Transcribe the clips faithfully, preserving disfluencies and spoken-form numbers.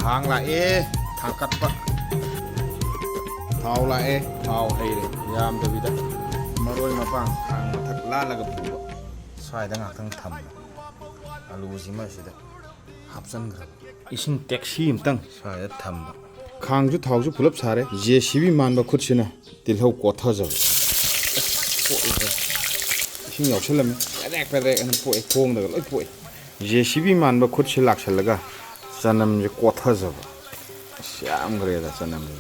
ꯈꯥꯡ ꯂꯥꯛꯑꯦ, ꯊꯥꯡꯀꯠꯄ꯫ ꯊꯥꯎ ꯂꯥꯛꯑꯦ, ꯊꯥꯎ ꯍꯩꯔꯦ꯫ ꯌꯥꯝꯗꯕꯤꯗ ꯃꯔꯣꯏ ꯃꯄꯥꯡ ꯈꯥꯡ ꯃꯊꯛ ꯂꯥꯜꯂꯒ ꯄꯨꯕ꯫ ꯁ꯭ꯋꯥꯏꯗ ꯉꯥꯛꯇꯪ ꯊꯝꯕ꯫ ꯑꯂꯨꯁꯤꯃ ꯁꯤꯗ ꯍꯥꯞꯆꯤꯟꯈ꯭ꯔꯕ꯫ ꯏꯁꯤꯡ ꯇꯦꯛꯁꯤ ꯑꯃꯇꯪ ꯁ꯭ꯋꯥꯏꯗ ꯊꯝꯕ꯫ ꯈꯥꯡꯁꯨ ꯊꯥꯎꯁꯨ ꯄꯨꯂꯞ ꯁꯥꯔꯦ꯫ ꯖꯦ ꯁꯤ ꯕꯤ ꯃꯥꯟꯕ ꯈꯨꯠꯁꯤꯅ ꯇꯤꯜꯍꯧ ꯀꯣꯠꯊꯖꯕ꯫ ꯑꯁ, ꯄꯣꯛꯑꯦꯍꯦ꯫ ꯏꯁꯤꯡ ꯌꯥꯎꯁꯜꯂꯝꯃꯤ꯫ ꯄꯦꯗ꯭ꯔꯦꯛ ꯄꯦꯗ꯭ꯔꯦꯛ ꯑꯅ ꯄꯣꯛꯑꯦ꯫ ꯈꯣꯡꯗꯒ ꯂꯣꯏ ꯄꯣꯛꯑꯦ꯫ ꯖꯦ ꯁꯤ ꯕꯤ ꯃꯥꯟꯕ ꯈꯨꯠꯁꯤ ꯂꯥꯛꯁꯜꯂꯒ ꯆꯅꯝꯁꯦ ꯀꯣꯠꯊꯖꯕ꯫ ꯑꯁ, ꯌꯥꯝꯈ꯭ꯔꯦꯗ ꯆꯅꯝꯁꯦ꯫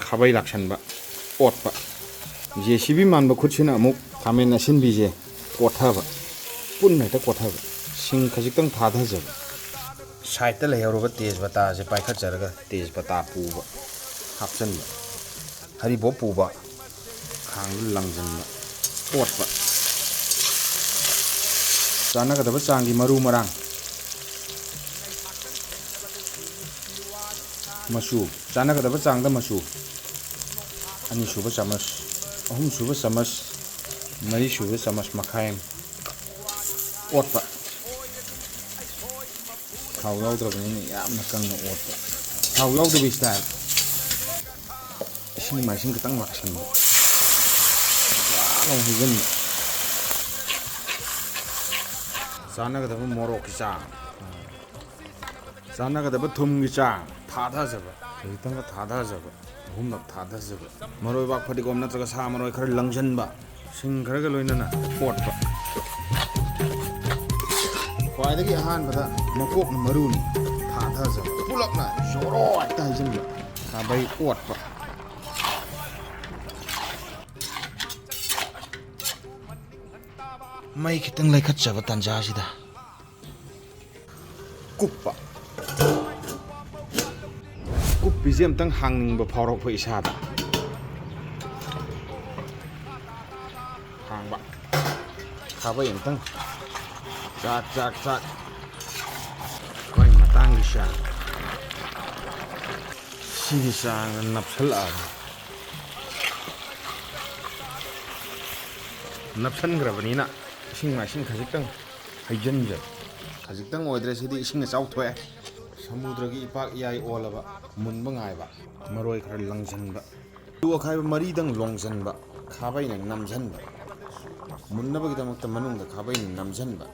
ꯈꯥꯕꯩ ꯂꯥꯛꯁꯟꯕ, ꯑꯣꯠꯄ꯫ ꯖꯦ ꯁꯤ ꯕꯤ ꯃꯥꯟꯕ ꯈꯨꯠꯁꯤꯅ ꯑꯃꯨꯛ ꯈꯥꯃꯦꯟ ꯑꯁꯤꯟꯕꯤꯁꯦ ꯀꯣꯠꯊꯕ, ꯄꯨꯟꯅ ꯍꯦꯛꯇ ꯀꯣꯠꯊꯕ, ꯁꯤꯡ ꯈꯖꯤꯛꯇꯪ ꯊꯥꯗꯖꯕ꯫ ꯁꯥꯏꯠꯇ ꯂꯩꯍꯧꯔꯕ ꯇꯦꯖꯄꯇꯥꯁꯦ ꯄꯥꯏꯈꯠꯆꯔꯒ ꯇꯦꯖꯄꯇꯥ ꯄꯨꯕ, ꯍꯥꯞꯆꯟꯕ, ꯍꯔꯤꯕꯣꯞ ꯄꯨꯕ, ꯈꯥꯡꯗ ꯂꯪꯁꯤꯟꯕ, ꯑꯣꯠꯄ꯫ ꯆꯥꯟꯅꯒꯗꯕ ꯆꯥꯡꯒꯤ ꯃꯔꯨ ꯃꯔꯥꯡ, ꯃꯆꯨ, ꯆꯥꯟꯅꯒꯗꯕ ꯆꯥꯡꯗ ꯃꯆꯨ꯫ ꯑꯅꯤꯁꯨꯕ ꯆꯥꯃꯁ, ꯑꯍꯨꯝꯁꯨꯕ ꯆꯥꯃꯁ, ꯃꯔꯤꯁꯨꯕ ꯆꯥꯃꯁ ꯃꯈꯥꯏ ꯑꯃ꯫ ꯑꯣꯠꯄ꯫ ꯊꯥꯎ ꯌꯥꯎꯗ꯭ꯔꯕꯅꯤꯅ ꯌꯥꯝꯅ ꯀꯪꯅ ꯑꯣꯠꯄ꯫ ꯊꯥꯎ ꯌꯥꯎꯗꯕꯤ ꯁ꯭ꯇꯥꯏꯜ꯫ ꯏꯁꯤꯡ ꯃꯥꯏꯁꯤꯡ ꯈꯤꯇꯪ ꯂꯥꯛꯁꯟꯕ꯫ ꯐꯖꯅ ꯑꯃꯨꯛ ꯍꯩꯖꯤꯟꯕ꯫ ꯆꯥꯟꯅꯒꯗꯕ ꯃꯣꯔꯣꯛꯀꯤ ꯆꯥꯡ꯫ ꯆꯥꯟꯅꯒꯗꯕ ꯊꯨꯝꯒꯤ ꯆꯥꯡ ꯊꯥꯗꯖꯕ, ꯈꯖꯤꯛꯇꯪꯒ ꯊꯥꯗꯖꯕ, ꯑꯍꯨꯝꯂꯛ ꯊꯥꯗꯖꯕ꯫ ꯃꯔꯣꯏꯕꯥꯛ ꯐꯗꯤꯒꯣꯝ ꯅꯠꯇ꯭ꯔꯒ ꯁꯥ ꯃꯔꯣꯏ ꯈꯔ ꯂꯪꯁꯤꯟꯕ, ꯁꯤꯡ ꯈꯔꯒ ꯂꯣꯏꯅꯅ ꯑꯣꯠꯄ꯫ ꯈ꯭ꯋꯥꯏꯗꯒꯤ ꯑꯍꯥꯟꯕꯗ ꯃꯀꯣꯛꯅ ꯃꯔꯨꯅꯤ ꯊꯥꯗꯖꯕ, ꯄꯨꯂꯞꯅ ꯖꯣꯔꯣ ꯍꯦꯛꯇ ꯍꯩꯖꯤꯟꯕ, ꯈꯥꯕꯩ ꯑꯣꯠꯄ꯫ ꯃꯩ ꯈꯤꯇꯪ ꯂꯩꯈꯠꯆꯕ ꯇꯥꯟꯖꯥꯁꯤꯗ ꯀꯨꯞꯄ꯫ ꯀꯨꯞꯄꯤꯁꯦ ꯑꯝꯇꯪ ꯍꯥꯡꯅꯤꯡꯕ ꯐꯥꯎꯔꯛꯄ ꯏꯁꯥꯗ꯫ ꯍꯥꯡꯕ꯫ ꯈꯥꯕꯩ ꯑꯝꯇꯪ꯫ ꯆꯥꯛ, ꯆꯥꯛ, ꯆꯥꯛ꯫ ꯑꯩꯈꯣꯏ ꯃꯇꯥꯡꯒꯤ ꯆꯥꯡ꯫ ꯁꯤꯒꯤ ꯆꯥꯡꯗ ꯅꯞꯁꯜꯂꯛꯑꯕꯅꯤ꯫ ꯅꯞꯁꯟꯈ꯭ꯔꯕꯅꯤꯅ ꯏꯁꯤꯡ ꯃꯥꯏꯁꯤꯡ ꯈꯖꯤꯛꯇꯪ ꯍꯩꯖꯤꯟꯖꯔꯦ꯫ ꯈꯖꯤꯛꯇꯪ ꯑꯣꯏꯗ꯭ꯔꯦ, ꯁꯤꯗꯤ ꯏꯁꯤꯡ ꯑꯆꯥꯎ ꯊꯣꯛꯑꯦ꯫ ꯁꯃꯨꯗ꯭ꯔꯒꯤ ꯏꯄꯥꯛ ꯏꯌꯥꯏ ꯑꯣꯜꯂꯕ, ꯃꯨꯟꯕ ꯉꯥꯏꯕ, ꯃꯔꯣꯏ ꯈꯔ ꯂꯪꯁꯤꯟꯕ, ꯑꯂꯨ ꯑꯈꯥꯏꯕ ꯃꯔꯤꯗꯪ ꯂꯣꯡꯁꯤꯟꯕ, ꯈꯥꯕꯩꯅ ꯅꯝꯁꯤꯟꯕ, ꯃꯨꯟꯅꯕꯒꯤꯗꯃꯛꯇ ꯃꯅꯨꯡꯗ ꯈꯥꯕꯩꯅ ꯅꯝꯁꯤꯟꯕ꯫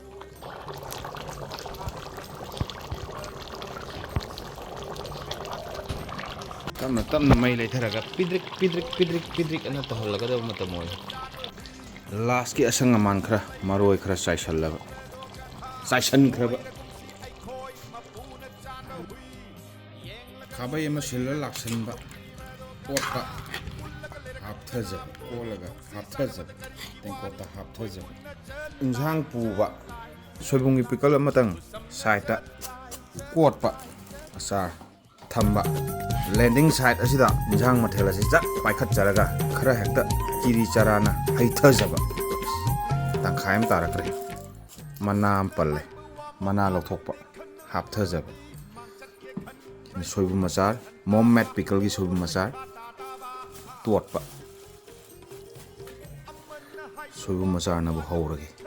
ꯇꯞꯅ ꯇꯞꯅ ꯃꯩ ꯂꯩꯊꯔꯒ ꯄꯤꯗ꯭ꯔꯤꯛ ꯄꯤꯗ꯭ꯔꯤꯛ ꯄꯤꯗ꯭ꯔꯤꯛ ꯄꯤꯗ꯭ꯔꯤꯛ ꯑꯅ ꯇꯧꯍꯜꯂꯒꯗꯕ ꯃꯇꯝ ꯑꯣꯏꯔꯦ꯫ ꯂꯥꯁꯀꯤ ꯑꯁꯪ ꯑꯃꯥꯟ ꯈꯔ, ꯃꯔꯣꯏ ꯈꯔ ꯆꯥꯏꯁꯜꯂꯕ, ꯆꯥꯏꯁꯟꯈ꯭ꯔꯕ꯫ ꯈꯥꯕꯩ ꯑꯃ ꯁꯤꯜꯂ ꯂꯥꯛꯁꯟꯕ, ꯑꯣꯠꯄ, ꯍꯥꯞꯊꯖꯕ, ꯑꯣꯠꯂꯒ ꯍꯥꯞꯊꯖꯕ, ꯇꯦꯡꯀꯣꯠꯇ ꯍꯥꯞꯊꯖꯕ꯫ ꯏꯟꯁꯥꯡ ꯄꯨꯕ, ꯁꯣꯏꯕꯨꯝꯒꯤ ꯄꯤꯀꯜ ꯑꯃꯇꯪ ꯁꯥꯏꯠꯇ ꯀꯣꯠꯄ, ꯑꯆꯥꯔ ꯊꯝꯕ꯫ ꯂꯦꯟꯗꯤꯡ ꯁꯥꯏꯠ ꯑꯁꯤꯗ ꯏꯟꯁꯥꯡ ꯃꯊꯦꯜ ꯑꯁꯤ ꯆꯠ ꯄꯥꯏꯈꯠꯆꯔꯒ ꯈꯔ ꯍꯦꯛꯇ ꯀꯤꯔꯤ ꯆꯔꯥꯅ ꯍꯩꯊꯖꯕ꯫ ꯇꯪꯈꯥꯏ ꯑꯃ ꯇꯥꯔꯛꯈ꯭ꯔꯦ꯫ ꯃꯅꯥ ꯑꯃ ꯄꯜꯂꯦ꯫ ꯃꯅꯥ ꯂꯧꯊꯣꯛꯄ, ꯍꯥꯞꯊꯖꯕ꯫ ꯁꯣꯏꯕꯨꯝ ꯑꯆꯥꯔ, ꯃꯣꯝ ꯃꯦꯠ ꯄꯤꯀꯜꯒꯤ ꯁꯣꯏꯕꯨꯝ ꯑꯆꯥꯔ ꯇꯣꯠꯄ꯫ ꯁꯣꯏꯕꯨꯝ ꯑꯆꯥꯔꯅꯕꯨ ꯍꯧꯔꯒꯦ꯫